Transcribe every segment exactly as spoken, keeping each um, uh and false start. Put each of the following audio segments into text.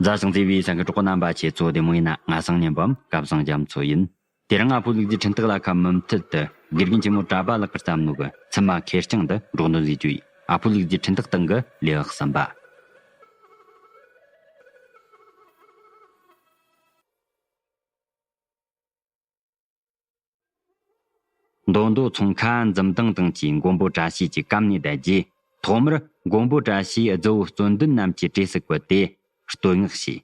མཛའ་ཞིང་བརྩེ་བའི་ས་ཁུལ་གྲོགས་རྣམ་པ། ཁྱེད་ཚོ་བདེ་མོ་ཡིན་ན། ང་སང་ཉན་པའམ་སྐལ་བཟང་རྒྱ་མཚོ་ཡིན། དེ་རིང་ཨ་ཕོ་ལུག་རྫིའི་འཕྲིན་སྟེགས་ལ་ཁ་མུ་མཐུད་དུ་དགེ་རྒན་ཆེན་མོ་གྲྭ་པ་ལགས་ཀྱིས་བརྩམས་ནོ་གི་ཚུལ་མ་ཁེར་རྐྱང་དུ་སྒྲོག་འདོན་བྱེད་རྒྱུ་ཡིན། ཨ་ཕོ་ལུག་རྫིའི་འཕྲིན་སྟེགས་སྟེང་གི་ལེའུ་གསུམ་པ། མདོ་མདོ་ཚོང་ཁ་འཛུམ་མདངས་དང་བཅས་མགོན་པོ་བཀྲ་ཤིས་ཀྱི་གམ་ནས་བསྡད་རྗེས། ཐོག་མར་མགོན་པོ་བཀྲ་ཤིས་རྫི་བོ་བཙོན་དོན་རྣམས་ཀྱི་གྲས་སུ་བཀོད་དེ་བསྟོད་བསྔགས་བྱས།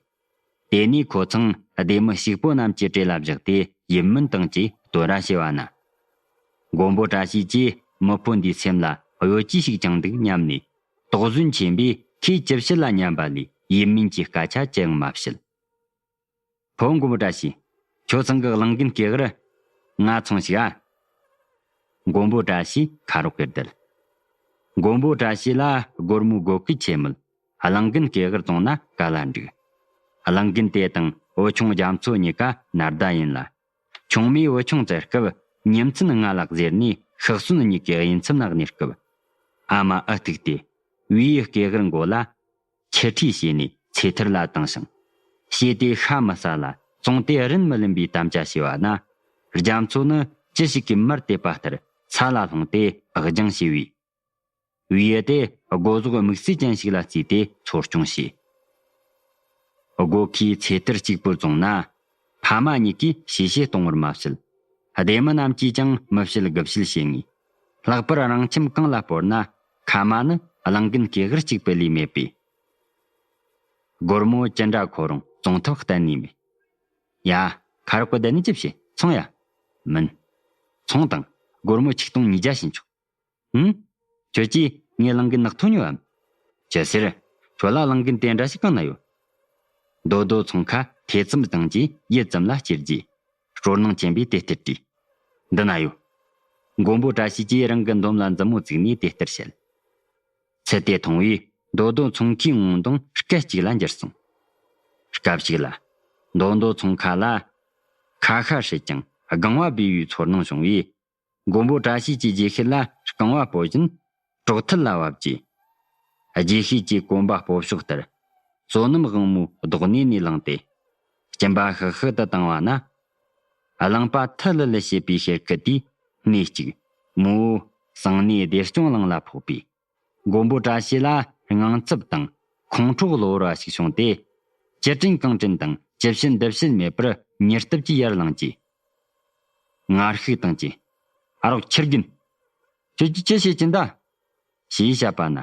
དེ་ནས་ཁོ་ཚང་སྡེ་མི་ཕྱུག་པོ་རྣམས་ཀྱི་གྲས་ལ་བཞག་སྟེ་ཡིད་སྨོན་དང་བཅས་བསྟོད་ར་བྱས་པ་ན། མགོན་པོ་བཀྲ་ཤིས་ཀྱིས་མི་ཕོ་འདིའི་སེམས་ལ་གཡོ་ཅི་ཞིག་བཅངས་འདུག་སྙམ་ནས། དོགས་ཟོན་ཆེན་པོས་ཁོས་ཅི་བྱེད་ལ་སྙམ་པ་ལས་ཡིད་སྨོན་གྱི་སྐད་ཆ་ཅི་ཡང་མ་བཤད། ཕོ་མགོན་པོ་བཀྲ་ཤིས། ཁྱོད་ཚང་གི་གླིང་རྒན་སྐེ་གར་ང་ཚང་ཞིག་ཨ། མགོན་པོ་བཀྲ་ཤིས་ཁ་རོག་གེར་བསྡད། མགོན་པོ་བཀྲ་ཤིས་ལ་སྒོར་མོའི་དགོས་གལ་ཆེ་མོད། གླིང་རྒན་སྐེ་གར་བཙོང་ན་ག་ལ་འགྲིག། གླིང་རྒན་དེ་དང་བུ་ཆུང་རྒྱ་མཚོ་གཉིས་ཀ་ནར་ཟླ་ཡིན་ལ། ཆུང་མས་བུ་ཆུང་བཙལ་སྐབས་ཉིན་མཚན་ང་ལ་གཟེར་ནས་ཤག་སོན་གཉིས་ཀའི་དབྱེ་མཚམས་ན་གནས་སྐབས། ཨ་མ་ཨ་ཐུག་སྟེ་བུའི་སྐེ་གར་མགོ་ལ་ཆུ་ཁྲིས་བྱས་ནས་ཚེ་ཐར་ལ་བཏང་ཞིང་། བྱས་ཏེ་ཤ་མི་ཟ་ལ་བཙོང་སྟེ་རིན་མི་ལེན་པའི་དམ་བཅའ་བྱས་པ་ན། རྒྱ་མཚོ་ནི་ཅི་ཞིག་གིས་མར་དེད་པ་ལྟར་ས་ལ་ལྷུང་སྟེ་སྦྱངས་བྱས་པས། བུའི་དེ་སྒོ་ཟོག་དམིགས་བསལ་ཅན་ཞིག་ལ་བརྩིས་ཏེ་འཚོ་སྐྱོང་བྱས། སྒོ་ཁའི་ཚེ་ཐར་གཅིག་པུར་བཙོངས་ན། ཕ་མ་གཉིས་ཀས་གཤེ་གཤེ་གཏོང་བར་མ་བྱེད། སྡེ་མི་རྣམས་ཀྱིས་ཀྱང་མི་བཤད་དགུ་བཤད་བྱེད་ངེས། ལྷག་པར་རང་ཁྱིམ་གང་ལ་སྤོར་ན། ཁ་མ་ནི་གླིང་རྒན་སྐེ་གར་གཅིག་པུ་ལས་མེད་པས། སྒོར་མོ་ཅི་འདྲ་ཁོ་རང་བཙོང་ཐབས་གཏན་ནས་མེད། ཡ། ཁ་རོག་གི་བསྡད་ནས་ཅི་བྱེད། ཚོང་ཡ། མིན། ཚོང་དང་སྒོར་མོ་ཆིག་སྟོང་ཉིས་བརྒྱ་བྱིན་ཆོག། ཧུམ། ཁྱོད་ཀྱིས་ངའི་གླིང་རྒན་ནག་ཐོ་ཉོས་བམ། ཅི་ཟེར། ཁྱོད་ལ་གླིང་རྒན་དེ་འདྲ་ཞིག་གང་ན་ཡོད། མདོ་མདོ་ཚོང་ཁ་ཐེ་ཚོམ་བཏང་རྗེས་ཡིད་ཙམ་ལ་སྐྱེར་རྗེས། སྤྲོ་སྣང་ཆེན་པོས་དེ་ལྟར་དྲིས། འདི་ན་ཡོད། མགོན་པོ་བཀྲ་ཤིས་ཀྱིས་རང་གི་འདོམ་ལ་མཛུབ་མོ་བཙུགས་ནས་དེ་ལྟར་བཤད། ཚུལ་དེ་མཐོང་བས་མདོ་མདོ་ཚོང་ཁའི་ངོ་གདོང་སྐད་ཅིག་ལ་འགྱུར་སོང་། སྐབས་ཤིག་ལ། མདོ་མདོ་ཚོང་ཁ་ལ། ཁ་ཤ་སྲིད་ཀྱང་སྒང་བ་སྦས་པའི་ཚོར་སྣང་བྱུང་བས། མགོན་པོ་བཀྲ་ཤིས་ཀྱི་རྗེས་ཤུལ་ལ་རྐང་བ་སྤོ་བཞིན་གྲོགས་ཐད་ལ་བབས་ཀྱིས། རྗེས་ཤུལ་གྱི་གོམ་པ་སྤོ་ཕྱོགས་ལྟར། བསོད་ནམས་དབང་མོའི་རྡོག་སྣེ་ནས་བླངས་ཏེ། སྐྱིན་པ་ཤག་ཤག་ཏུ་བཏང་བ་ན། གླང་པ་ཐི་ལི་ལི་བྱེད་པའི་ཤེལ་ཁུ་དེས་སྣེ་གཅིག་མོའི་ཟངས་སྣེ་བདེ་སྐྱོང་གླིང་ལ་ཕོག་པས། མགོན་པོ་བཀྲ་ཤིས་ལ་དངངས་འཚབ་དང་ཁོང་ཁྲོ་གློ་བུར་བ་ཞིག་བྱུང་སྟེ། ཅི་དྲན་གང་དྲན་དང་ཅི་བྱེད་འདི་བྱེད་མེད་པར་མྱུར་སྟབས་ཀྱིས་ཡར་ལངས་ཀྱིས། ངར་ཤུགས་བཏང་རྗེས། ཨ་རོགས་ཁྱི་རྒན། ཁྱོད་ཀྱིས་ཅི་བྱེད་ཀྱིན་གདའ། ཞེས་བཤད་པ་ན།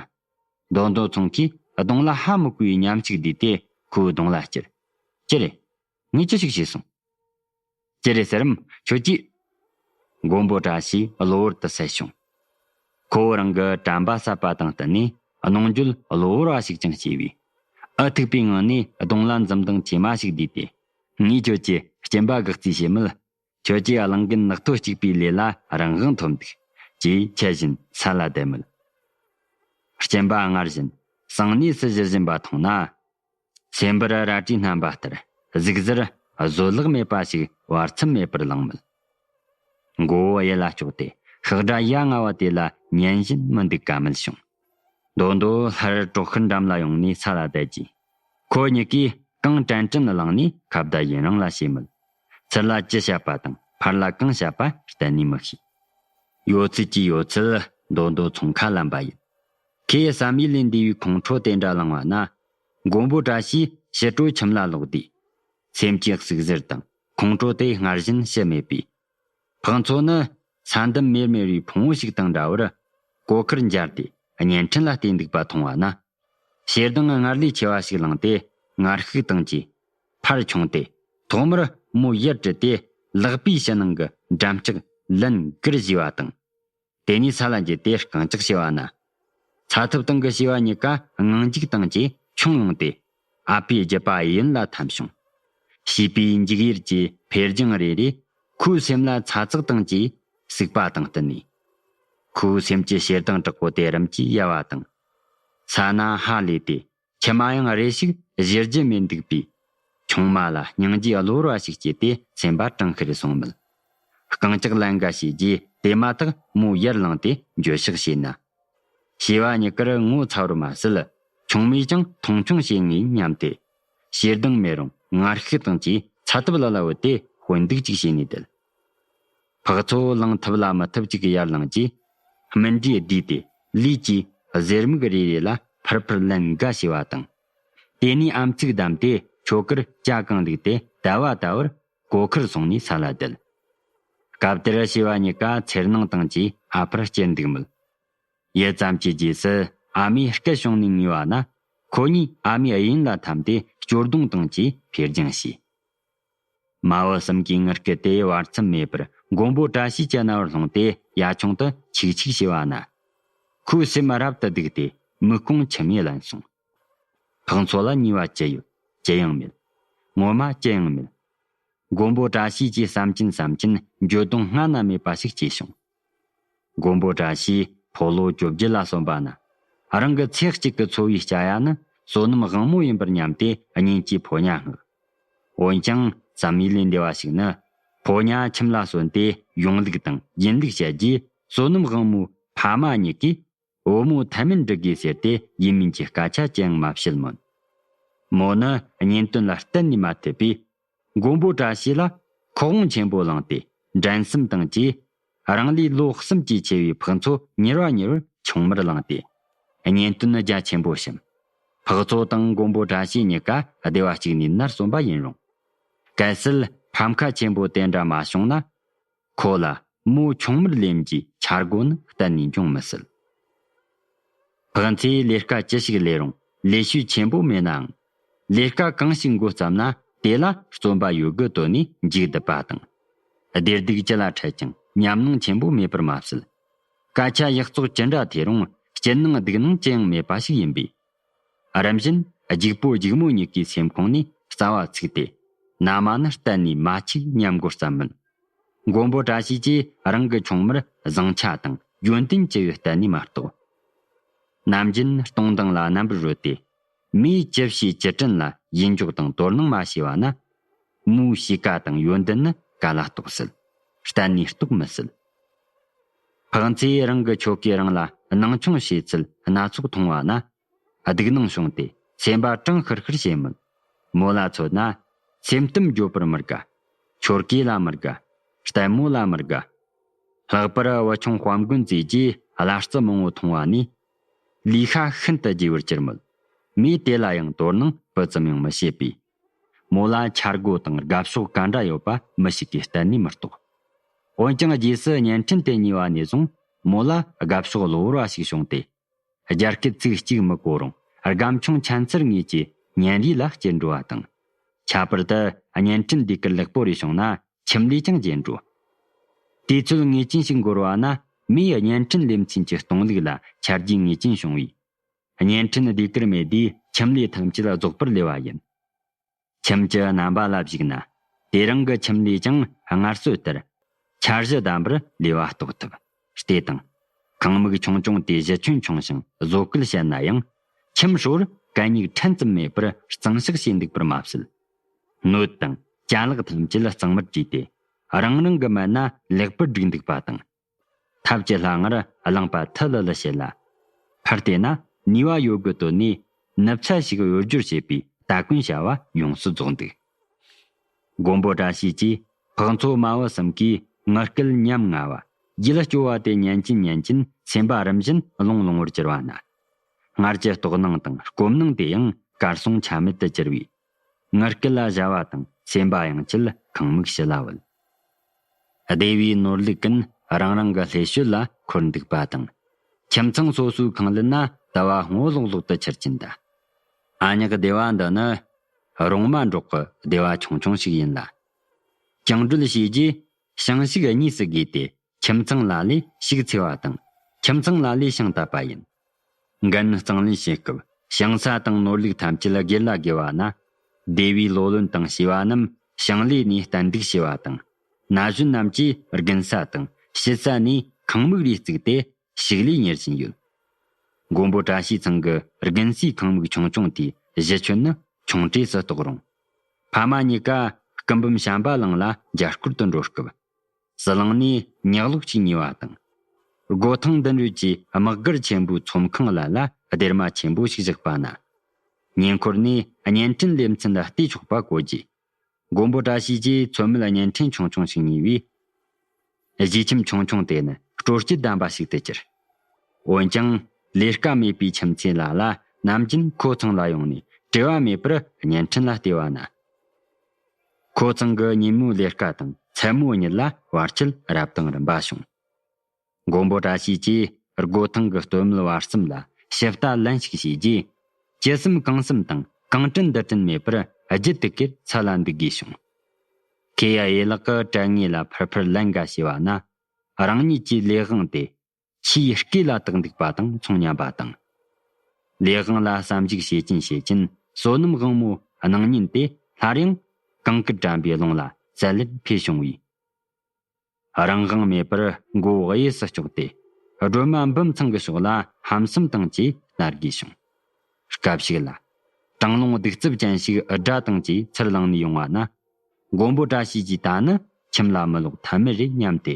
མདོ་མདོ་ཚོང་ཁས་གདོང་ལ་ཧ་མི་གོ་བའི་ཉམས་ཤིག་བསྡུས་ཏེ་ཁོའི་གདོང་ལ་ཅེར། ཅི་རེད། ངས་ཅི་ཞིག་བྱས་སོང་། ཅི་རེད་ཟེར་རམ་ཁྱོད་ཀྱིས། མགོན་པོ་བཀྲ་ཤིས་གློ་བུར་དུ་སད་བྱུང་། ཁོ་བོ་རང་གི་དྲན་པ་ཟད་པ་དང་བསྟུན་ནས་གནོང་འགྱོད་གློ་བུར་བ་ཞིག་ཀྱང་སྐྱེས་པས། ཨ་ཐུག་པའི་ངང་ནས་གདོང་ལ་འཛུམ་མདངས་མཆི་མ་ཞིག་བསྡུས་ཏེ། ངས་ཁྱོད་ཀྱི་སྐྱིན་པ་གག་རྩིས་བྱེད་མིན། ཁྱོད་ཀྱིས་གླིང་རྒན་ནག་ཐོ་གཅིག་པའི་ལས་ལ་རང་དབང་ཐོབ་འདུག་ཅེས་འཆལ་བཞིན་ས་ལ་བསྡད་མོད། སྐྱིན་པ་སྔར་བཞིན་ཟངས་སྣེ་སུ་བཞུར་བཞིན་པ་མཐོང་ན། སེམས་པར་རལ་གྲིས་བསྣམས་པ་ལྟར་གཟིགས་གཟར་བཟོད་གླགས་མེད་པ་ཞིག་བར་མཚམས་མེད་པར་ལངས་མོད། མགོ་བོ་གཡས་ལ་ཕྱོགས་ཏེ་ཤག་སྒྲ་ཡ་ང་བ་དེ་ལ་ཉན་བཞིན་མི་འདུག་ག་མལ་བྱུང་། མདོ་མདོ་སླར་གྲོག་ཤུར་འགྲམ་ལ་ཡོང་ནས་ས་ལ་བསྡད་ཀྱིས། ཁོ་གཉིས་ཀས་གང་དྲན་དྲན་བླངས་ནས་ཁ་བརྡ་ཡུན་རིང་ལ་བྱས་མོད། ཚུར་ལ་ཅི་བཤད་པ་དང་ཕར་ལ་གང་བཤད་པ་གཏན་ནས་མི་ཤེས། ཡོད་ཚད་ཀྱི་ཡོད་ཚད་མདོ་མདོ་ཚོང་ཁ་ལམ་པ་ཡིན། ཁོས་བསམ་ཡུལ་ལས་འདས་པའི་ཁོང་ཁྲོ་དེ་འདྲ་ལངས་པ་ན། མགོན་པོ་བཀྲ་ཤིས་ཕྱི་དྲོ་ཁྱིམ་ལ་ལོག་དུས། སེམས་ཀྱི་ཟུག་གཟེར་དང་ཁོང་ཁྲོ་དེ་སྔར་བཞིན་ཞི་མེད་པས། ཕག་མཚོ་ནི་ས་འདམ་མེར་མེར་བའི་ཕུང་བོ་ཞིག་དང་འདྲ་བར་གོ་ཁར་འབྱར་ཏེ་བརྙན་འཕྲིན་ལ་བལྟས་འདུག་པ་མཐོང་བ་ན། ཞེ་སྡང་སྔར་ལས་ཆེ་བ་ཞིག་ལངས་ཏེ་ངར་ཤུགས་བཏང་རྗེས། ཕར་མཆོངས་ཏེ་ཐོག་མར་མོ་ཡར་དྲུད་དེ་ལག་པའི་ཕྱི་ནང་གི་འགྲམ་ལྕག་ལན་གིར་བཞེས་པ་དང་། དེ་ནས་ས་ལ་འགྱེལ་ཏེ་རྐང་ལྕག་བྱས་པ་ན། ཚ་ཐབ་སྟེང་གི་བྱིས་པ་གཉིས་ཀ་དངངས་འཇིགས་བཏང་རྗེས་མཆོངས་ཡོང་སྟེ། ཨ་ཕའི་རྒྱུད་པ་གཡོན་ལ་འཐམ་བྱུང་། བྱིས་པའི་འཇིགས་ཡུལ་གྱི་འཕེལ་རྒྱང་རེ་རེས་ཁོའི་སེམས་ལ་ཚ་ཚགས་བཏང་རྗེས་ཟུག་པ་དང་བསྟུན་ནས། ཁོའི་སེམས་ཀྱི་ཞེ་སྡང་དྲག་པོ་དེ་རིམ་གྱིས་ཡལ་བ་དང་། ས་ན་ཧ་ལས་ཏེ་མཆི་མ་ཡང་རེ་ཞིག་བཞུར་རྒྱུ་མི་འདུག་པས། ཆུང་མ་ལ་སྙིང་རྗེ་གློ་བུར་བ་ཞིག་སྐྱེས་ཏེ་སེམས་པ་དྲང་ཁེར་སོང་མོད། རྐང་ལྕག་ལན་འགའ་བྱས་རྗེས་དེ་མ་ཐག་མོ་ཡར་ལངས་ཏེ་འགྱོད་བཤགས་བྱས་ན། བྱིས་པ་གཉིས་ཀར་ངོ་ཚ་བར་མ་ཟད། ཆུང་མས་ཀྱང་མཐོང་ཆུང་བྱེད་ངེས་སྙམ་སྟེ། ཞེ་སྡང་མེད་རུང་ངར་ཤུགས་དང་བཅས་ཚ་ཐབ་ལ་ལ་བུད་དེ་དཔོན་སྡུག་ཅིག་བྱས་ནས་བསྡད། འཕགས་ཚོ་ལངས་ཐབས་ལ་མི་ཐབས་ཅིག་གི་ཡར་ལངས་རྗེས། སྨིན་གྲིས་བསྡུས་ཏེ་ལུས་ཀྱི་གཟེར་མིག་རེ་རེ་ལ་ཕུར་ཕུར་ལན་འགའ་བྱས་པ་དང་། དེ་ནས་ཨམ་ཚིག་བསྡམས་ཏེ་ཆོ་གར་སྐྱ་གང་བླུགས་ཏེ་ཟླ་བ་ལྟ་བུར་གོ་ཁར་སོང་ནས་ས་ལ་བསྡད། སྐབས་དེར་བྱིས་པ་གཉིས་ཀ་འཚེར་སྣང་དང་བཅས་ཨ་ཕར་བསྐྱུར་འདུག་མོད། ཡུད་ཙམ་གྱི་རྗེས་སུ་ཨ་མས་སྐད་བྱུང་ནས་ངུས་པ་ན། ཁོ་གཉིས་ཨ་མའི་གཡས་གཡོན་ལ་འཐམས་ཏེ་སྐྱོ་གདུང་དང་བཅས་འཕེལ་རྒྱང་བྱས། མ་བུ་གསུམ་གྱི་ངུ་སྐད་དེ་བར་མཚམས་མེད་པར་མགོན་པོ་བཀྲ་ཤིས་ཀྱི་རྣ་བར་ལྷུང་སྟེ་ཡ་ཆུང་དུ་ཆིག་ཆིག་བྱས་པ་ན། ཁོའི་སེམས་རབ་ཏུ་སྡུག་སྟེ་མིག་ཀོང་མཆི་མས་བརླན་སོང་། འཕགས་མཚོ་ལ་ཉེས་པ་ཅི་ཡོད། ཅི་ཡང་མེད། ངོ་མ་ཅི་ཡང་མེད། མགོན་པོ་བཀྲ་ཤིས་ཀྱིས་བསམ་གྱིན་བསམ་གྱིན་འགྱོད་གདུང་སྔ་ན་མེད་པ་ཞིག་སྐྱེས་བྱུང་། མགོན་པོ་བཀྲ་ཤིས་ཕོ་ལོ་བཅོ་བརྒྱད་ལ་སོན་པ་ན། རང་གི་ཚེ་གཅིག་གི་འཚོ་བའི་སྐྱ་ཡ་ནི་བསོད་ནམས་དབང་མོ་ཡིན་པར་སྙམ་སྟེ་གཉེན་གྱི་ཕོ་ཉ་མངགས། འོན་ཀྱང་བསམ་ཡུལ་ལས་འདས་པ་ཞིག་ནི། ཕོ་ཉ་ཁྱིམ་ལ་སོན་ཏེ་ཡོང་ལུགས་དང་ཡིན་ལུགས་བཤད་རྗེས། བསོད་ནམས་དབང་མོའི་ཕ་མ་གཉིས་ཀས་བུ་མོ་ཐ་མལ་འགྲུབ་དགོས་ཟེར་ཏེ་ཡིན་མིན་གྱི་སྐད་ཆ་ཅི་ཡང་མ་བཤད་མོད། མོ་ནི་གཉེན་དོན་ལ་གཏན་ནས་མ་ཐུབ་པས། མགོན་པོ་བཀྲ་ཤིས་ལ་ཁོག་དབང་ཆེན་པོ་བླངས་ཏེ་འགྲན་སེམས་དང་བཅས། རང་ལས་ལོ་གསུམ་གྱིས་ཆེ་བའི་འཕགས་མཚོ་མྱུར་བ་མྱུར་བར་ཆུང་མར་བླངས་ཏེ། གཉེན་དོན་རྒྱ་ཆེན་པོ་བྱིན། འཕགས་མཚོ་དང་མགོན་པོ་བཀྲ་ཤིས་གཉིས་ཀ་སྡེ་བ་གཅིག་ནས་ནར་སོན་པ་ཡིན་རུང་། གལ་སྲིད་ཕམ་ཁ་ཆེན་པོ་དེ་འདྲ་མ་བྱུང་ན། ཁོ་ལ་མོ་ཆུང་མར་ལེན་གྱི་འཆར་སྒོ་ནི་གཏན་ནས་འབྱུང་མི་སྲིད། འཕགས་མཚོས་ལས་ཀ་ཅི་ཞིག་ལས་རུང་ལས་ཤུགས་ཆེན་པོ་མེད་ནའང་། ལས་ཀ་གང་ཞིག་འགོ་བརྩམས་ན་དེ་ལ་བརྩོན་པ་ཡོད་དགུ་བཏོན་ནས་མཇུག་བསྡུ་བ་དང་། བདེ་སྡུག་ཅི་ལ་འཕྲད་ཀྱང་ཉམས་མྱོང་ཆེན་པོ་མེད་པར་མ་ཟད། སྐད་ཆ་ཡག་བཙོག་ཅི་འདྲ་ཐོས་རུང་སྐྱིད་སྣང་སྡུག་སྣང་ཅི་ཡང་མེད་པ་ཞིག་ཡིན་པས། རིམ་བཞིན་ལྗིད་པོ་ལྗིད་མོ་གཉིས་ཀའི་སེམས་ཁོང་ནས་རྩ་བ་ཚིག་སྟེ། མནའ་མ་ནི་གཏན་ནས་མ་འཆུག་སྙམ་དགོས་བསམ་མིན། མགོན་པོ་བཀྲ་ཤིས་ཀྱིས་རང་གི་ཆུང་མར་བཟང་ཆ་དང་ཡོན་ཏན་ཅི་ཡོད་གཏན་ནས་མ་རྟོགས། ནམ་རྒྱུན་སྟོང་སྡང་ལ་རྣམ་པར་རོལ་ཏེ། མིས་ཅི་བྱས་ཅི་དྲན་ལ་ཡིད་འཇོག་དང་དོ་སྣང་མ་བྱས་པ་ན། མོའི་གཤིས་ཀ་དང་ཡོན་ཏན་ནི་ག་ལ་རྟོགས་སྲིད། གཏན་ནས་རྟོགས་མི་སྲིད། འཕགས་མཚོས་རང་གི་ཁྱོ་གས་རང་ལ་སྣང་ཆུང་བྱེད་ཚུལ་སྣ་ཚོགས་མཐོང་བ་ན། སྡུག་སྣང་བྱུང་སྟེ་སེམས་པ་གྲང་ཤུར་ཤུར་བྱེད་མོད། མོ་ལ་མཚོན་ན། སེམས་གཏམ་བརྗོད་པར་མི་དགའ། ཆོར་སྐད་ལ་མི་དགའ། ལྟད་མོ་ལ་མི་དགའ། ལྷག་པར་བུ་ཆུང་དཔལ་མགོན་བཙལ་རྗེས་བླ་རྩི་མང་བོ་མཐོང་བ་ནས། ལུས་ཤ་ཤིན་ཏུ་རྒྱས་པར་གྱུར་མོད། མོས་དེ་ལ་ཡང་དོ་སྣང་སྤུ་ཙམ་ཡང་མི་བྱེད་པས། མོ་ལ་འཆར་སྒོ་དང་དགའ་ཕྱོགས་ག་འདྲ་ཡོད་པ་མི་ཞིག་གིས་གཏན་ནས་མི་རྟོགས། འོན་ཀྱང་རྗེས་སུ་བརྙན་འཕྲིན་དེ་ཉོས་པ་ནས་བཟུང་མོ་ལ་དགའ་ཕྱོགས་གློ་བུར་བ་ཞིག་བྱུང་སྟེ། རྒྱ་སྐད་ཚིག་གཅིག་མི་གོ་རུང་སྒམ་ཆུང་ཆ་མཚར་ངོས་ཀྱི་བརྙན་རིས་ལ་སྐྱིད་འགྲོ་བ་དང་། ཁྱད་པར་དུ་བརྙན་འཕྲིན་ཟློས་གར་ལེགས་པོ་རེ་བྱུང་ན་ཁྱིམ་ལས་ཀྱང་རྒྱས་འགྲོ། དུས་ཚོད་ངེས་ཅན་ཞིག་འགོར་བ་ན་མིའི་བརྙན་འཕྲིན་ལེ་ཚན་གྱི་གཏོང་ལུགས་ལ་ཆ་རྒྱུས་ངེས་ཅན་བྱུང་བས། བརྙན་འཕྲིན་ཟློས་གར་མེད་དུས་ཁྱིམ་ལས་ཐམས་ཅད་རྫོགས་པར་ལུས་པ་ཡིན། ཁྱིམ་གྱི་རྣམ་པ་ལ་གཞིགས་ན། དེ་རིང་གི་ཁྱིམ་ལས་ཀྱང་སྔར་སྲོལ་ལྟར་འཆར་གཞི་ལྡན་པར་ལུས་པ་རྟོགས་ཐུབ། སྟེ་དང་། ཁང་མིག་ཆུང་ཆུང་དེ་གཞི་ཁྱོན་ཆུང་ཞིང་བཟོ་བཀོད་ཞན་ན་ཡང་། ཁྱིམ་ཧྲིལ་བོར་གད་སྙིགས་ཕྲན་ཙམ་མེད་པར་གཙང་བཤགས་བྱས་འདུག་པར་མ་ཟད། སྣོད་དང་ཅ་ལག་ཐམས་ཅད་གཙང་མར་བཀྲུས་ཏེ། རང་རང་གི་མལ་ན་ལེགས་པར་བསྒྲིགས་འདུག་པ་དང་། ཐབ་ཀྱི་ལྷ་ངར་རླངས་པ་ཐུ་ལི་ལི་བྱེད་ལ། ཕར་བལྟས་ན་ནུས་པ་ཡོད་དགུ་བཏོན་ནས་ནུབ་ཚ་ཞིག་གཡོ་སྒྱུར་བྱེད་པའི་སྟ་གོན་བྱ་བ་ཡོངས་སུ་རྫོགས་འདུག། མགོན་པོ་བཀྲ་ཤིས་ཀྱིས་འཕགས་མཚོ་མ་བུ་གསུམ་གའི་ངུ་སྐད་ཉམ་ང་བ། ཡིད་སྐྱོ་བ་དེ་ཉན་གྱིན་ཉན་གྱིན་སེམས་པ་རིམ་བཞིན་བློང་བློང་བར་གྱུར་བ་ན། སྔར་གྱི་དོགས་སྣང་དང་སྐོམ་སྣང་དེ་ཡང་གར་སོང་ཆ་མེད་དུ་གྱུར་བས། ངུ་སྐད་ལ་བྱ་བ་དང་སེམས་པ་ཡང་ཆེད་ཁང་མིག་ཕྱི་ལ་བུད། སྡེ་བའི་ནོར་ལུག་ཀུན་རང་རང་གི་ལྷོད་བྱེད་ལ་འཁོར་འདུག་པ་དང་། ཁྱིམ་ཚང་སོ་སོའི་ཁང་ལུད་ན་དུ་བ་སྔོ་ལོག་ལོག་ཏུ་འཁྱིལ་གྱིན་གདའ། ཨ་ཉག་སྡེ་བ་འདི་ནི་རོང་མ་འབྲོག་གི་སྡེ་བ་ཆུང་ཆུང་ཞིག་ཡིན་ལ། བཅིངས་འགྲོལ་བྱས་རྗེས་ཞིང་ཞུགས་གཉིས་སུ་བགོས་ཏེ། ཁྱིམ་ཚང་ལ་ལས་ཞིག་འཚོས་པ་དང་ཁྱིམ་ཚང་ལ་ལས་ཞིང་བཏབ་པ་ཡིན། འགན་གཙང་ལེན་བྱེད་སྐབས་ཞིང་ས་དང་ནོར་ལུག་ཐམས་ཅད་སྒེར་ལ་བགོས་པ་ན། སྡེ་བའི་ལོ་ལོན་དང་བྱིས་པ་རྣམས་ཞིང་ལས་ནས་ཏན་ཏིག་བྱེད་པ་དང་། ན་གཞོན་རྣམས་ཀྱིས་དགུན་ས་དང་ཕྱི་ས་ནས་ཁང་མིག་རེ་བརྩིགས་ཏེ་ཕྱུགས་ལས་གཉེར་བཞིན་ཡོད། མགོན་པོ་བཀྲ་ཤིས་ཚང་གི་དགུན་སའི་ཁང་མིག་ཆུང་ཆུང་དེའི་གཞི་ཁྱོན་ནི་ཆུང་གྲས་སུ་གཏོགས་རུང་། ཕ་མ་གཉིས་ཀ་སྐུ་འབུམ་བྱམས་པ་གླིང་ལ་མཇལ་སྐོར་དུ་འགྲོ་སྐབས། ཟི་ལིང་ནས་ཉག་ལོག་ཅིག་ཉོས་པ་དང་། སྒོ་ཐང་མདུན་རོལ་གྱི་དམག་སྒར་ཆེན་པོའི་ཚོམ་ཁང་ལ་ལ་སྡེར་མ་ཆེན་པོ་ཞིག་བཞག་པ་ན། ཉེ་འཁོར་ནས་བརྙན་འཕྲིན་ལེ་ཚན་ལ་བལྟས་ཆོག་པ་བཀོད་རྗེས། མགོན་པོ་བཀྲ་ཤིས་ཀྱིས་ཚོད་མེད་བརྙན་འཕྲིན་ཆུང་ཆུང་ཞིག་ཉོས་པས། གཞིས་ཁྱིམ་ཆུང་ཆུང་དེ་ནི་སྤྲོ་སྐྱིད་ལྡན་པ་ཞིག་ཏུ་གྱུར། འོན་ཀྱང་ལས་ཀ་མེད་པའི་ཁྱིམ་མཚེས་ལ་ལ་ནམ་རྒྱུན་ཁོ་ཚང་ལ་ཡོང་ནས་བྲེལ་བ་མེད་པར་བརྙན་འཕྲིན་ལ་བལྟས་པ་ན། ཁོ་ཚང་གི་ཉིན་མོའི་ལས་ཀ་དང་མཚན་མོ་གཉིད་ལ་བར་ཆད་རབ་དང་རིམ་པ་བྱུང་། མགོན་པོ་བཀྲ་ཤིས་ཀྱིས་སྒོ་ཐང་གི་སྟོད་སྨད་བར་གསུམ་ལ་ཞིབ་ལྟ་ལན་ཞིག་བྱས་རྗེས། ཅི་བསམ་གང་བསམ་དང་གང་དྲན་འདི་དྲན་མེད་པར་རྒྱུ་དེ་ཀར་ཚ་ལ་འདུག་དགོས་བྱུང་། ཁེ་ཡ་ཡེ་ལག་གི་དྲ་ངོས་ལ་ཕུར་ཕུར་ལན་འགའ་བྱས་པ་ན། རང་ཉིད་ཀྱི་ལས་དབང་དེ་ཆེས་སྐེ་ལ་བཏགས་འདུག་པ་དང་མཚུངས་སྙམ་པ་དང་། ལས་དབང་ལ་བསམ་གཞིག་བྱེད་ཀྱིན་བྱེད་ཀྱིན་བསོད་ནམས་དབང་མོའི་སྣང་བརྙན་དེ་སླར་ཡང་གངས་དཀར་དྲན་པའི་ཀློང་ལ་བཙལ་ལེར་འཕེལ་བྱུང་བས། རང་དབང་མེད་པར་མགོ་བོ་གཡས་སུ་བསྐྱོགས་ཏེ། སྒྲོལ་མ་འབུམ་ཚང་གི་ཕྱོགས་ལ་ཧམ་སེམས་བཏང་བྱས་སྣར་དགོས་བྱུང་། སྐབས་ཤིག་ལ། གྲང་རླུང་གདུག་རྩུབ་ཅན་ཞིག་འུར་སྒྲ་བཏང་བྱས་ཚུར་ལངས་ནས་ཡོང་བ་ན། མགོན་པོ་བཀྲ་ཤིས་ཀྱིས་ད་ནི་ཁྱིམ་ལ་མི་ལོག་ཐབས་མེད་རེད་སྙམ་སྟེ།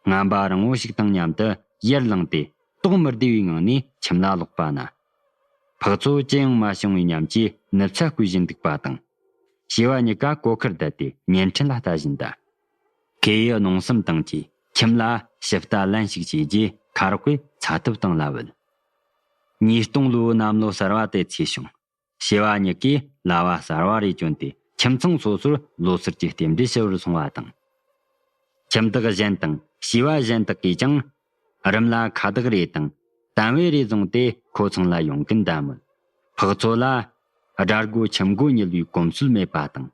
ངན་པ་རིང་བོ་ཞིག་དང་མཉམ་དུ་ཡར་ལངས་ཏེ། དོགས་མི་བདེ་བའི་ངང་ནས་ཁྱིམ་ལ་ལོག་པ་ན། ཕག་ཚོ་ཅི་ཡང་མ་བྱུང་བའི་ཉམས་ཀྱིས་ནུབ་ཚ་བསྐུལ་བཞིན་འདུག་པ་དང་། བྱེས་པ་གཉིས་ཀ་གོ་ཁར་བསྡད་དེ་བརྙན་འཕྲིན་ལ་ལྟ་བཞིན་གདའ། ཁེ་ཡི་གནོང་སེམས་བཏང་གིས་ཁྱིམ་ལ་ཞིབ་ལྟ་ལན་ཞིག་བྱས་རྗེས་ཁ་རོག་གིས་ཚ་ཐབ་བཏང་ལ་བུད། ཉིས་སྟོང་ལོའི་གནམ་ལོ་གསར་བ་དེ་ཚེས་བྱུང་། བྱེས་པ་གཉིས་ཀས་ལྭ་བ་གསར་བ་རེ་གྱོན་ཏེ་ཁྱིམ་ཚང་སོ་སོར་ལོ་གསར་གྱི་རྟེན་འབྲེལ་ཞུ་བར་སོང་བ་དང་། ཁྱིམ་བདག་གཞན་དང་བྱེས་པ་གཞན་དག་གིས་ཀྱང་རིམ་ལ་ཁ་བཏགས་རེ་དང་དམ་བེ་རེ་བཟུང་སྟེ་ཁོ་ཚང་ལ་ཡོང་གིན་གདའ་མོད། ཕག་ཚོ་ལ་དགྲ་མགོ་ཁྱིམ་མགོ་ཉུལ་བའི་གོམས་སྲོལ་མེད་པ་དང་།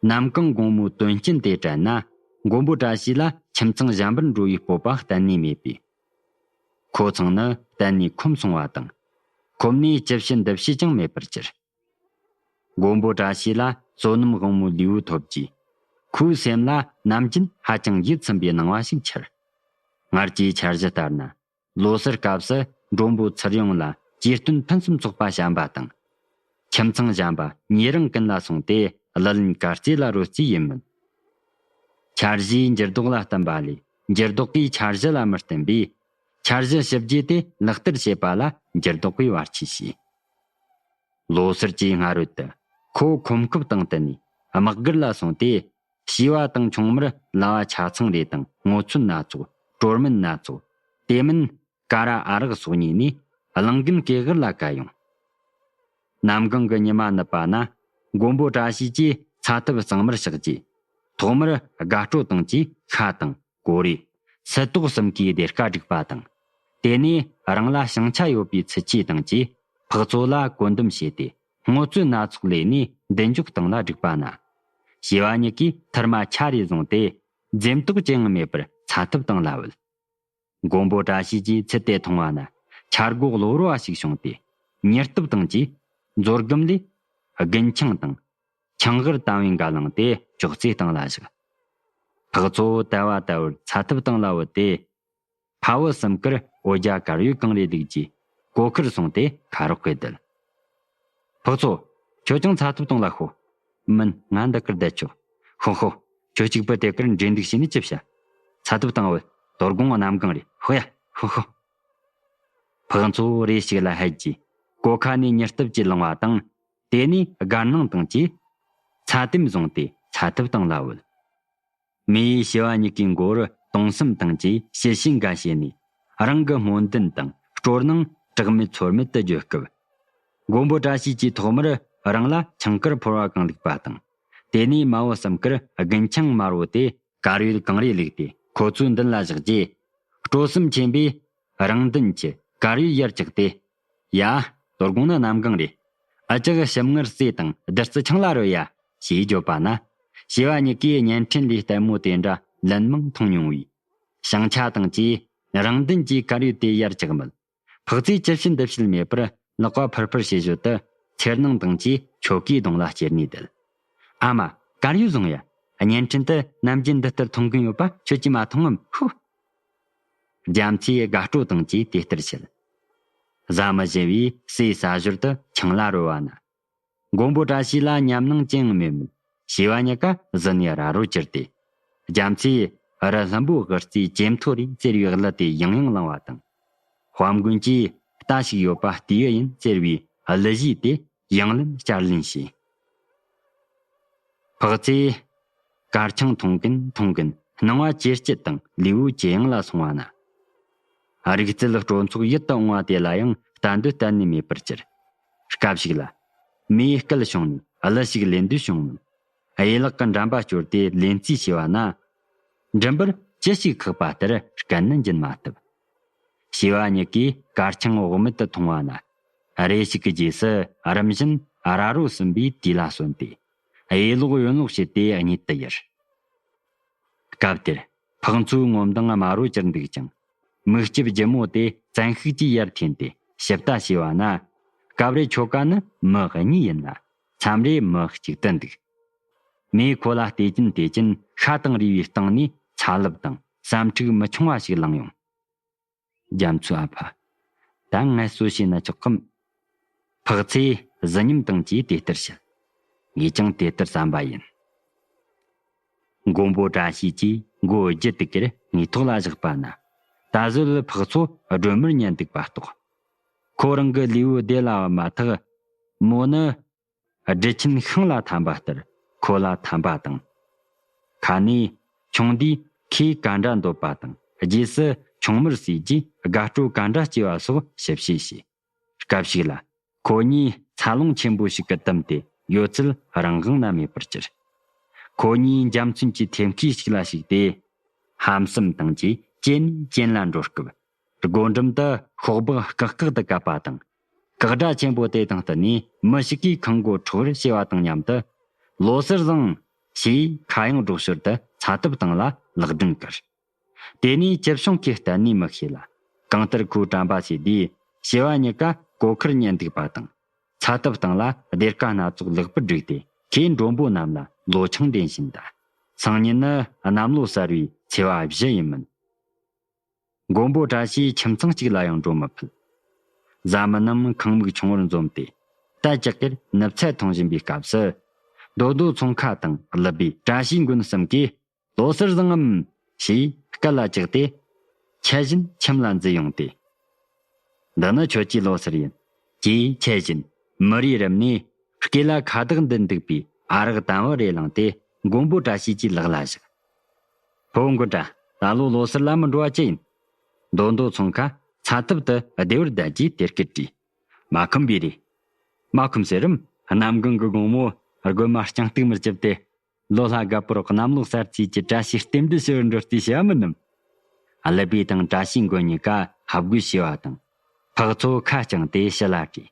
གནམ་གང་དགོང་མོའི་དོན་རྐྱེན་དེ་དྲན་ན། མགོན་པོ་བཀྲ་ཤིས་ལ་ཁྱིམ་ཚང་གཞན་པར་འགྲོ་བའི་སྤོབས་པ་གཏན་ནས་མེད་པས། ཁོ་ཚང་ནི་གཏན་ནས་ཁོམ་སོང་བ་དང་། ཁོམ་ནས་ཅི་བྱེད་འདི་བྱེད་ཀྱང་མེད་པར་གྱུར། མགོན་པོ་བཀྲ་ཤིས་ལ་བསོད་ནམས་དབང་མོའི་ལུས་པོ་ཐོབ་རྗེས། ཁོའི་སེམས་ལ་ནམ་རྒྱུན་ཧ་ཅང་ཡིད་ཚིམ་པའི་སྣང་བ་ཞིག་འཆར། སྔར་གྱི་འཆར་གཞི་ལྟར་ན། ལོ་གསར་སྐབས་སུ་མགྲོན་པོ་ཚུར་ཡོང་ལ་གྱེར་སྟོན་ཕུན་སུམ་ཚོགས་པ་བྱིན་པ་དང་། ཁྱིམ་ཚང་གཞན་པ་ཉེ་རིང་ཀུན་ལ་སོང་སྟེ་གླུ་ལེན་གར་རྩེད་ལ་རོལ་རྩིས་ཡིན་མོད། འཆར་གཞིའི་འགྱུར་ལྡོག་ལ་བསྟུན་པ་ལས་འགྱུར་ལྡོག་གིས་འཆར་གཞི་ལ་མི་བསྟུན་པས། འཆར་གཞི་ཞིབ་རྒྱས་དེ་ལག་བསྟར་བྱེད་པ་ལ་འགྱུར་ལྡོག་གིས་བར་ཆད་བྱས། ལོ་གསར་གྱི་སྔ་རོལ་དུ་ཁོ་ཁོམ་སྐབས་དང་བསྟུན་ནས་དམག་སྒར་ལ་སོང་སྟེ། བྱེས་པ་དང་ཆུང་མར་ལྭ་བ་ཆ་ཚང་རེ་དང་སྔོ་ཚོད་སྣ་ཚོགས། གྲོ་སྨན་སྣ་ཚོགས། དེ་མིན་ཀ་ར་ཨ་རག་སོགས་ཉོས་ནས་གླིང་རྒན་སྐེ་སྒར་ལ་བཀལ་ཡོང་། གནམ་གང་གི་ཉི་མ་ནུབ་པ་ན་མགོན་པོ་བཀྲ་ཤིས་ཀྱིས་ཚ་ཐབ་གཙང་མར་བཞག་རྗེས། ཐོག་མར་དགའ་སྤྲོ་དང་བཅས་ཤ་དང་གོ་རེ། སིལ་ཏོག་གསུམ་གྱི་སྡེར་ཁ་བསྒྲིགས་པ་དང་། དེ་ནས་རང་ལ་ཞིང་ཆ་ཡོད་པའི་ཚུལ་གྱིས་དང་བཅས་ཕག་ཚོ་ལ་བཀོད་འདོམས་བྱས་ཏེ། སྔོ་ཚོད་སྣ་ཚོགས་ལས་ནས་མདུན་ཅོག་སྟེང་ལ་བསྒྲིགས་པ་ན། བྱེས་པ་གཉིས་ཀས་ཐུར་མ་ཆ་རེ་བཟུང་སྟེ། འཛེམ་དོགས་ཅི་ཡང་མེད་པར་ཚ་ཐབ་བཏང་ལ་བུད། མགོན་པོ་བཀྲ་ཤིས་ཀྱིས་ཚུལ་དེ་མཐོང་བ་ན། འཆར་སྒོ་གློ་བུར་བ་ཞིག་བྱུང་སྟེ། མྱུར་སྟབས་དང་བཅས་མཛོ་སྒམ་ལས་རྒུན་ཆང་དང་། ཆང་གིར་དམ་བེ་འགའ་བླངས་ཏེ་ཅོག་ཙེའི་སྟེང་ལ་བཞག་ཕག་ཚོ་དལ་བ་དལ་བུར་ཚ་ཐབ་བཏང་ལ་བུད་དེ། ཕ་བུ་གསུམ་ཀར་འོ་ཇ་དཀར་ཡོལ་གང་རེ་བླུགས་རྗེས་གོ་ཁར་སོང་སྟེ་ཁ་རོག་གིས་བསྡད། ཕག་ཚོ། ཁྱོད་ཀྱང་ཚ་ཐབ་གཏོང་ལ་ཤོག་མིན། ང་འདི་ཀར་བསྡད་ཆོག་ཤོག་ཤོག་ཁྱོད་གཅིག་པུ་དེ་ཀར་འདྲེ་འདུག་བྱས་ནས་ཅི་བྱ། ཚ་ཐབ་བཏང་བུད། དོ་དགོང་གནམ་གང་རེད། ཤོག་ཡ། ཤོག་ཤོག་ཕག་ཚོ་རེ་ཞིག་ལ་ཧད་རྗེས་གོ་ཁ་ནས་མྱུར་སྟབས་ཀྱིས་ལངས་པ་དང་། དེ་ནས་སྒར་ནང་དང་བཅས་ཚ་དེམ་བཟུང་སྟེ་ཚ་ཐབ་བཏང་ལ་བུད། མི་ཡུལ་བྱེས་པ་གཉིས་ཀའི་མགོ་བོར་གཏོང་སེམས་དང་བཅས་ཞི་བྱེད་འགའ་བྱས་ནས། རང་གི་སྨོན་འདུན་དང་སྤྲོ་སྣང་སྐྲག་མེད་ཚོར་མེད་དུ་བརྗོད་སྐབས། མགོན་པོ་བཀྲ་ཤིས་ཀྱིས་ཐོག་མར་རང་ལ་ཆང་དཀར་ཕོར་བ་གང་བླུགས་པ་དང་། དེ་ནས་མ་བུ་གསུམ་ཀར་རྒུན་ཆང་དམར་བོ་དེ་དཀར་ཡོལ་གང་རེ་བླུགས་ཏེ་ཁོ་ཚོའི་མདུན་ལ་བཞག་རྗེས། སྤྲོ་སེམས་ཆེན་པོས་རང་མདུན་གྱི་དཀར་ཡོལ་ཡར་བཀྱགས་ཏེ། ཡ། དོ་དགོང་ནི་གནམ་གང་རེད། ཨ་ཅག་ཞིམ་མངར་རྩེ་དང་བདུད་རྩི་ཆང་ལ་རོལ་ཡ། ཞེས་བརྗོད་པ་ན། བྱེས་པ་གཉིས་ཀས་བརྙན་འཕྲིན་ལས་ལྟད་མོ་དེ་འདྲ་ལན་མང་མཐོང་མྱོང་བས། ཞིང་ཆ་དང་བཅས་རང་མདུན་གྱི་དཀར་ཡོལ་དེ་ཡར་བཀྱགས་མོད། ཕག་ཚོས་ཅི་བྱེད་འདི་བྱེད་མེད་པར་ལག་པ་ཕུར་ཕུར་བྱེད་ཞོར་དུ་འཚེར་སྣང་དང་བཅས་ཆོ་གའི་གདོང་ལ་སྐྱེར་ནས་བསྡད། ཨ་མ། དཀར་ཡོལ་བཟུང་ཡ། བརྙན་འཕྲིན་དུ་ནམ་རྒྱུན་འདི་ལྟར་མཐོང་གིན་ཡོད་པ་ཁྱོད་ཀྱིས་མ་མཐོང་ངམ། ཧུ། རྒྱ་མཚོས་དགའ་སྤྲོ་དང་བཅས་དེ་ལྟར་བཤད། བཟའ་མི་ཞུ་བས་ཟས་ཟ་ཞོར་དུ་ཆང་ལ་རོལ་བ་ན། མགོན་པོ་བཀྲ་ཤིས་ལ་ཉམས་སྣང་ཅི་ཡང་མེད་མོད། བྱེས་པ་གཉིས་ཀ་གཟི་ནས་ར་རོ་གྱུར་ཏེ། རྒྱ་མཚོས་རི་ལྷུན་པོའི་དབུ་རྩེའི་ཇེ་མཐོ་རུ་བཙིར་བའི་གླུ་དེ་ཡང་ཡང་བླངས་པ་དང་། དཔལ་མགོན་གྱིས་རྟ་ཞིག་ཡོད་པ་དེའི་ཡིན་ཟེར་བའི་ གླུ་གཞས་དེ་ཡང་ལེན་བསྐྱར་ལེན་བྱས། འཕགས་ཚེ་གར་ཆང་འཐུང་གིན་འཐུང་གིན་སྣང་བ་ཇེ་སྐྱིད་དང་ལུས་པོ་ཇེ་ཡང་ལ་སོང་བ་ན། རིག་རྩལ་སྤྲོ་ཚོགས་ཡིད་དུ་འོང་བ་དེ་ལ་ཡང་ལྟ་འདོད་གཏན་ནས་མེད་པར་གྱུར། སྐབས་ཤིག་ལ། མོས་སྐད་བྱུང་ནས་གླུ་ཞིག་ལེན་འདོད་བྱུང་མོད། གཡས་ལག་གི་འགྲམ་པ་བསྐྱོར་ཏེ་ལེན་རྩིས་བྱས་པ་ན། མགྲིན་པར་ཅི་ཞིག་ཁེགས་པ་ལྟར་སྐད་ནི་འབྱིན་མ་ཐུབ། བྱིས་པ་གཉིས་ཀས་གར་ཆང་བག་མེད་དུ་འཐུང་བ་ན། རེ་ཞིག་གི་རྗེས་སུ་རིམ་བཞིན་ར་རོ་ཟིན་པའི་དུས་ལ་སོན་ཏེ། གཡས་ལོག་གཡོན་ལོག་བྱས་ཏེ་གཉིད་དུ་ཡུར། སྐབས་དེར་འཕགས་མཚོའི་ངོ་མདངས་དམར་རོ་གྱུར་འདུག་ཅིང་། མིག་ལྕིབས་ལྗིད་མོ་དེ་བཙན་ཤུགས་ཀྱིས་ཡར་འཐེན་ཏེ་ཞིབ་ལྟ་བྱས་པ་ན། སྐབས་རེ་ཁྱོ་ག་ནི་མི་གཉིས་ཡིན་ལ། མཚམས་རེ་མི་གཅིག་ཏུ་འདུག། མོས་ཁོ་ལ་བལྟས་ཀྱིན་བལྟས་ཀྱིན་ཤ་དང་རུས་པའི་སྟེང་ནས་ཚ་ལབ་དང་བསམ་འཁྲུག་མི་ཆུང་བ་ཞིག་ལངས་ཡོང་། རྒྱ་མཚོའི་ཨ་ཕ། ད་ངལ་གསོ་བྱས་ན་ཆོག་གམ། འཕགས་ཚེ་གཟི་ཉམས་དང་བཅས་དེ་ལྟར་བཤད། ངས་ཀྱང་དེ་ལྟར་བསམ་པ་ཡིན། མགོན་པོ་བཀྲ་ཤིས་ཀྱིས་མགོ་བརྒྱུད་དེ་ཀིར་ངའི་ཐོག་ལ་བཞག་པ་ན། ད་གཟོད་འཕགས་མཚོ་སྒྲོལ་མར་ཉན་འདུག་པ་རྟོགས། ཁོ་རང་གི་ལུས་པོ་བདེ་སླ་བ་མ་ཐག་མོ་ནི། སྦྲུལ་ཆེན་ཤིང་ལ་འཐམ་པ་ལྟར་ཁོ་ལ་འཐམ་པ་དང་། ཁ་ནས་ཆུང་དུས་ཁོས་ག་འདྲ་འདོད་པ་དང་རྗེས་སུ་ཆུང་མར་བཟོས་རྗེས་དགའ་སྤྲོ་ག་འདྲ་སྐྱེ་བ་སོགས་ཞིབ་བཤད་བྱས། སྐབས་ཤིག་ལ་ཁོ་གཉིས་འཚར་ལོངས་ཆེན་པོ་ཞིག་གི་དམ་དེ་ཡོད་ཚད་རང་དབང་ན་མེད་པར་གྱུར། ཁོ་གཉིས་འཇའ་ཚོན་གྱི་ཐེམ་སྐས་ཤིག་ལ་ཞུགས་ཏེ། ཧམ་སེམས་དང་བཅས་གཅན་གཅན་ལ་འགྲོ་སྐབས། སྒོ་འགྲམ་དུ་ཤོག་སྦག་སྐག་སྐག་ཏུ་བཀབ་པ་དང་། སྐག་སྒྲ་ཆེན་པོ་དེ་དང་བསྟུན་ནས་མི་ཞིག་གིས་ཁང་སྒོ་ཁྲོ་བར་བྱས་པ་དང་མཉམ་དུ། ལོ་སར་བཟང་ཞེས་ཁ་གཡང་སྒྲོག་ཞོར་དུ་ཚ་ཐབ་སྟེང་ལ་ལག་སྒྲོན་བསྐུར། དེ་ནས་ཅི་བྱུང་ཁོས་གཏན་ནས་མི་ཤེས་ལ། གང་ལྟར་ཁོས་དྲན་པ་བྱས་དུས་བྱིས་པ་གཉིས་ཀ་གོ་ཁར་ཉལ་འདུག་པ་དང་། ཚ་ཐབ་སྟེང་ལ་སྡེར་ཁ་སྣ་ཚོགས་ལེགས་པར་བསྒྲིགས་ཏེ་ཁོས་མགྲོན་པོ་རྣམས་ལ་ལོ་ཆང་འདྲེན་བཞིན་གདའ། སང་ཉིན་ནི་གནམ་ལོ་གསར་བའི་ཚེས་པ་བཞི་ཡིན་མིན། མགོན་པོ་བཀྲ་ཤིས་ཁྱིམ་ཚང་གཅིག་ལ་ཡང་འགྲོ་མི་ཕོད། བཟའ་མི་རྣམས་ཁང་མིག་ཆུང་བར་འཛོམས་ཏེ། རྟ་ལྕག་གིར་ནུབ་ཚལ་འཐུང་བཞིན་པའི་སྐབས་སུ། རྡོ་རྡོ་ཚོང་ཁ་དང་ཀླུ་སྦས་བཀྲ་ཤིས་མགོན་གསུམ་གྱིས། ལོ་སར་བཟང་ངམ། ཞེས་སྐད་ལ་བཅག་སྟེ། ཆད་བཞིན་ཁྱིམ་ལ་འཛུལ་ཡོང་སྟེ། འདི་ནི་ཁྱོད་ཀྱི་ལོ་སར་ཡིན། ཅེས་ཆད་བཞིན་མི་རིའི་རིམ་ནས་སྐེ་ལ་ཁ་བཏགས་འདི་འདུག་པའི་ཨ་རག་དམ་བུ་རེ་བླངས་ཏེ་མགོན་པོ་བཀྲ་ཤིས་ཀྱི་ལག་ལ་བཞག། ཕོ་མགོན་དྲ། ད་ལོ་ལོ་སར་ལ་མི་འགྲོ་བ་ཅི་ཡིན། མདོ་མདོ་ཚོང་ཁ་ཚ་ཐབ་ཏུ་བདེ་བར་བསྡད་རྗེས་དེ་སྐད་དྲིས། མ་ཁོམ་པས་རེད། མ་ཁོམ་ཟེར་རམ། གནམ་གང་གི་དགོང་མོ་རྒོད་མ་རྐྱང་སྟུག་མར་བཅིབས་ཏེ། ལོ་ལྷ་རྒད་པོར་གནམ་ལོ་གསར་ཚེས་ཀྱི་བཀྲ་ཤིས་རྟེན་འབྲེལ་ཞུ་བར་འགྲོ་རྩིས་བྱས་པ་མིན་ནམ། ཀླུ་སྦས་དང་བཀྲ་ཤིས་མགོན་གཉིས་ཀ་ཧབ་དགོད་བྱས་པ་དང་། འཕགས་མཚོ་ཁ་བརྐྱངས་ཏེ་ཞི་ལ་དྲིས།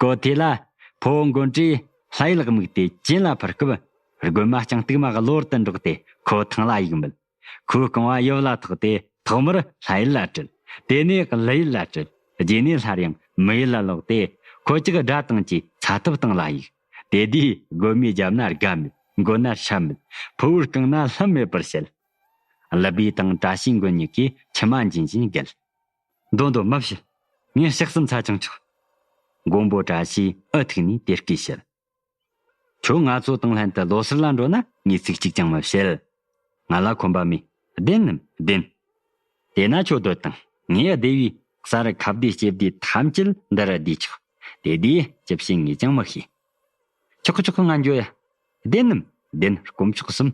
གོ་ཐོས་ལ། ཕོ་བོ་མགོན་པོས་ལྷ་ཡུལ་དམིགས་ཏེ་གྱེན་ལ་འཕུར་སྐབས། རྒོད་མ་རྐྱང་སྟུག་མ་གློ་བུར་དུ་འགྲོགས་ཏེ་ཁོ་ཐང་ལ་གཡུགས་མོད། ཁོའི་རྐང་བ་ཡུབ་ལ་ཐོགས་ཏེ་ཐོག་མར་ལྷ་ཡུལ་ལ་བྲུལ། དེ་ནས་ཀླུ་ཡུལ་ལ་བྲུལ། རྗེས་ནས་སླར་ཡང་མི་ཡུལ་ལ་ལོག་སྟེ་ཁོ་ཅག་དགྲ་བཏང་རྗེས་ཚ་ཐབ་སྟེང་ལ་གཡུགས། དེ་དུས་རྒོད་མས་བརྒྱབ་ན་དགའ་མོད། འགོ་ན་ཧྲ་མོད། ཕུ་བོས་བཀང་ན་ལྷམ་མེད་པར་བྱེད། ཀླུ་སྦས་དང་བཀྲ་ཤིས་མགོན་གཉིས་ཀས་མཆི་མ་འབྱིན་བཞིན་བརྒལ། མདོ་མདོ་མ་བཤད། ངས་ལྕགས་སྲམ་ཚ་ཆང་ཆོག། མགོན་པོ་བཀྲ་ཤིས་འུ་ཐུག་ནས་དེ་སྐད་བཤད། ཁྱོད་ང་ཚོ་དང་ལྷན་དུ་ལོ་སར་ལ་འགྲོ་ན་ངས་ཚིག་གཅིག་ཀྱང་མི་བཤད། ང་ལ་ཁོམ་པ་མེད། བདེན་ནམ་བདེན། དེས་ན་ཁྱོད་སྡོད་དང་། ངས་སྡེ་བའི་གསར་ཁ་བདེ་ལྕེ་བདེ་ཐམས་ཅད་འདིར་བསྡུས་ཆོག། དེ་དུས་ཅི་བྱེད་ངས་ཀྱང་མི་ཤེས། ཆོག་གི་ཆོག་གི། ང་འགྱོ་ཡ། བདེན་ནམ་བདེན། དཀོན་མཆོག་གསུམ།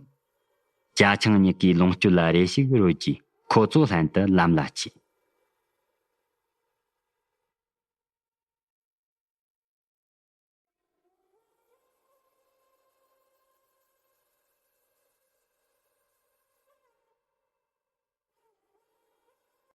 ཅ་ཆང་གཉིས་ཀས་ལོངས་སྤྱོད་ལ་རེ་ཞིག་རོལ་གྱིས་ཁོ་ཚོ་ལྷན་དུ་ལམ་ལ་ཆས།